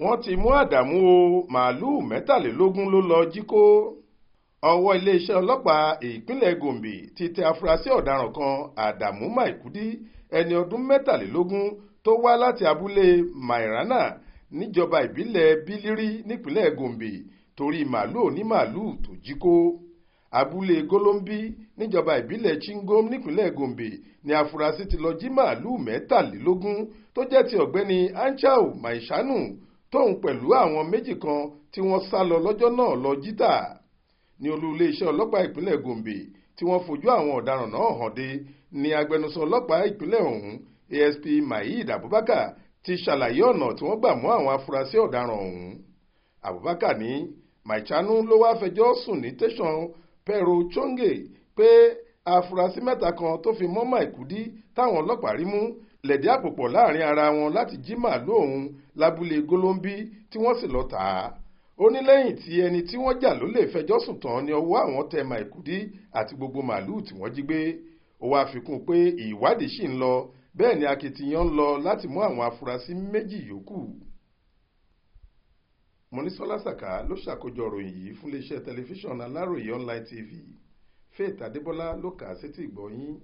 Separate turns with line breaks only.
Wọ́n ti mú Ádámù o, màálùú 23 ló lọ́ọ́ jí kó. Ọwọ́ iléeṣẹ́ ọlọ́pàá ìpínlẹ̀ Gombe ti tẹ afurasí ọ̀daràn kan, Ádámù Maikudi, ẹni ọdún 23, tó wá láti abúlé Mairana níjọba ìbílẹ̀ Bílírí nípínlẹ̀ Gombe torí màálùú onímàálùú tó jí kó. Abúlé Gólóńbí níjọba ìbílẹ̀ Chingom nípínlẹ̀ Gombe ní afurasí ti lọ jí màálùú 23 tó jẹ́ ti Ọ̀gbẹ́ni Anchau Maishanu tóun pẹ̀lú àwọn méjì kan tí wọ́n sá lọ lọ́jọ́ náà lọ jí tà. Ní olú iléeṣẹ́ ọlọ́pàá ìpínlẹ̀ Gombe tí wọ́n fojú àwọn ọ̀daràn náà hàn dé ní agbẹnusọ ọlọ́pàá ìpínlẹ̀ ọ̀hún, ASP Maheed Abubakar, ti ṣàlàyé ọ̀nà tí wọ́n gbà mú àwọn afurasí ọ̀daràn ọ̀hún. Abubakar ní Maishanu ló wáá fẹjọ́ sùn ní tẹ̀sán Pero Chonge pé afurasí mẹ́ta kan tó fi mọ́ Maikudi táwọn ọlọ́pàá rí mú lẹ̀dí àpò pọ̀ láàrin ara wọn láti jí màálùú òun lábúlé Gólóńbí tí wọ́n sì lọ́ọ́ tà á. Ó ní lẹ́yìn tí ẹni tí wọ́n jà lólè fẹjọ́ sùn tán ní ọwọ́ àwọn tẹ Maikudi àti gbogbo màálùú tí wọ́n jí gbé. Ó wáá fi kún un pé ìwádìí ṣì ń lọ, bẹ́ẹ̀ ni akitiyan ń lọ láti mú àwọn afurasí méjì yòókù. Mọ́nísọ́lá Sàká ló ṣàkójọ ìròyìn yìí fún iléeṣẹ́ tẹlifíṣàn Aláròye Online TV. Faith Adébọlá ló kà á sétí ìgbọ́ yín.